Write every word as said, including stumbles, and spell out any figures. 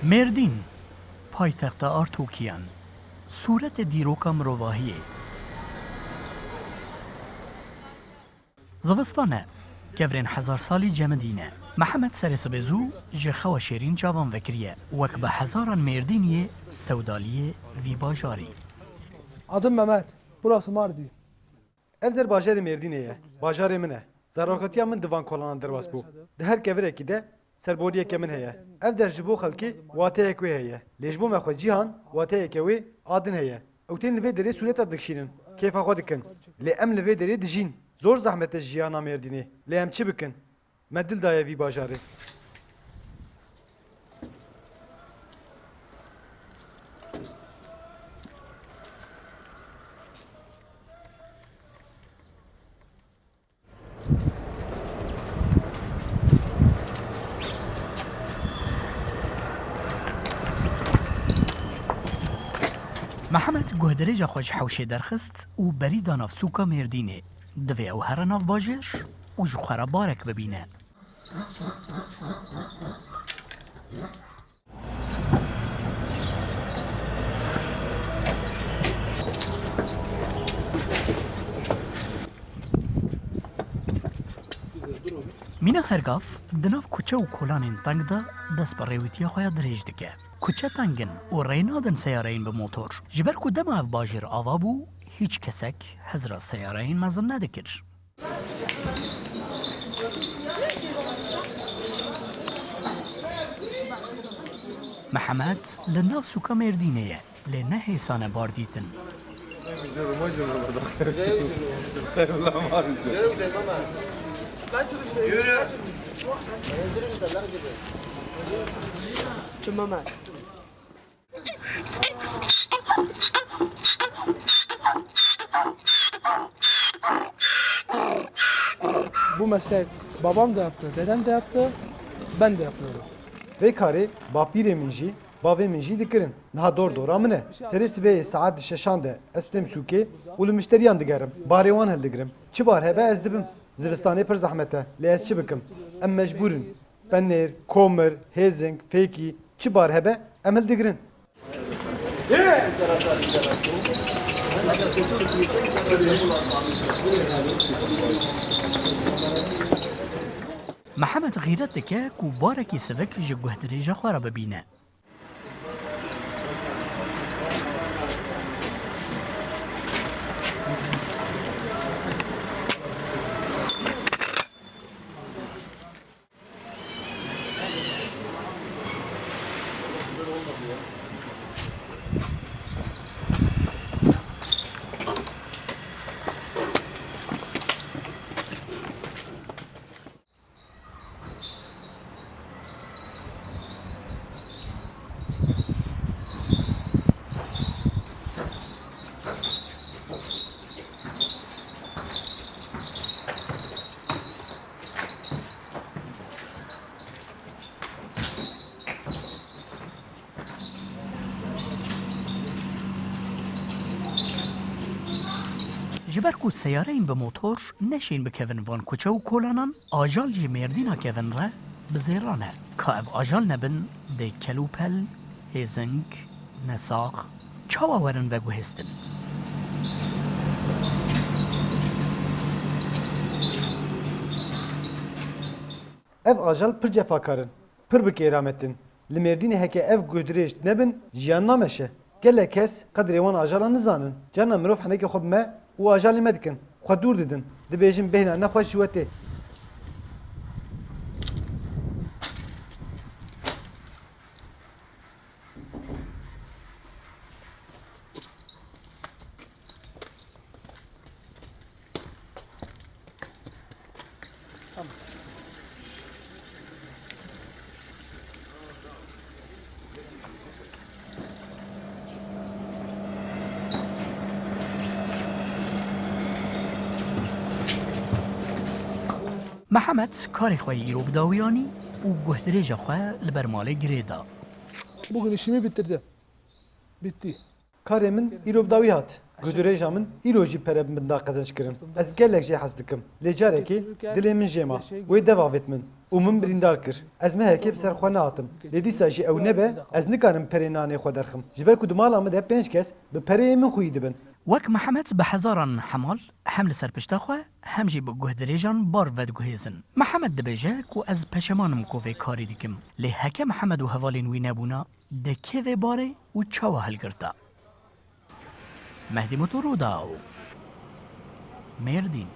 Mêrdîn, paytexta Artûkiyan, sûretê dîroka mirovahiyê. Zivistan e, kevirên hezar salî cemidî ne. Mihemed serê sibê zû ji xewa şêrîn çavan vekiriye, wek bi hezaran Mêrdîniyê sewdaliyê vî bajarî. Adım Mehmet, burası Mardin. Ev der bajarê Mêrdînê ye. Bajarê min e. Zarokatiya min di van kolanan derbas bû. Di her kevirekî de serboriyeke min heye. Ev der ji bo xelkê wateyek wê heye. Lê ji bo me xwe Cîhan, wateyeke wê a din heye. Ew tên li vê derê sûreta dikişînin. Kêfa xwe dikin. Lê em li vê derê dijîn. Zor zehmet e jiyana Mêrdînê. Lê em çi bikin? Me dil daye vî bajarê. Mihemed guhdirêja xwe ji hewşê derxist û berî da nav sûka Mêrdînê. Divê ew here nav bajêr û ji xwe re barek bibîne. Mîna Xergaf di nav kuçe û kolanên teng de dest bi rêwîtiya xwe ya dirêj dike. Kuçe teng in û rê nadin seyareyên bi motor. Ji ber ku dema ev bajêr ava bû, hîç kesek hizra seyareyên mezin nedikir. Mihemed li nav sûka Mêrdînê ye, lê ne hêsan e bar dîtin. Çi Mehmet? Bu meslek babam da yaptı, dedem de yaptı, ben de yapıyorum. Vê karê bapîrê min jî, bavê min jî dikirin. Niha dor dora min e. Serê sibehê saet di şeşan de ez têm sûkê û li mişteriyan digerim. Barê wan hildigirim. Çi bar hebe ez dibim. Zivistanê pir zehmet e. Lê ez çi bikim? Em mecbûr in. Penêr, komir, hêzing, fêkî, çi bar hebe, em hildigirin. Mihemed xîret dike ku barekî sivik ji guhdirêja xwe re bibîne. Ji ber ku seyareyên bi motor neşên bikevin van kuçe û kolanan, ajal ji Mêrdîna kevin re bi zêran e. Ka ev ajal nebin, dê kel û pel, hêzing, nesax, çawa werin veguhêstin? Ev ajal pir cefakar in, pir bi kêramet in. Li Mêrdînê heke ev guhdirêj nebin, jiyan nameşe. Gelek kes qedrê wan ajalan nizanin. Carna mirov henekê xwe bi me û ajalê me dikin. Xwe dûr didin. Dibêjin bêhna nexweş ji we tê. Mihemed karê xwe yê îro bi dawî anî û guhdirêja xwe li ber malê girê da. Bugün işimi bitirdim. Bitti. Karê min îro bi dawî hat. Guhdirêja min îro jî pere bi min da qezenc kirin. Ez gelek jê hez dikim. Lê carekê dilê min jê ma. Wê dev avêt min û min birîndar kir. Ez mehekê bi ser xwe nehatim. Lê dîsa jî ew nebe, ez nikarim perê nanê xwe derxim. Ji ber ku di mala min de pênc kes bi pereyê min xweyî dibin. Wek Mihemed bi hezaran hemal hem li ser pişta xwe hem jî bi guhdirêjan bar vediguhêzin. Mihemed dibêje ku ez peşeman im ku vê karî dikim. Lê heke Mihemed û hevalên wî nebûna, di kê vê barê û çawa hilgirta? Mehdî Mutû, Rûdaw, Mêrdîn.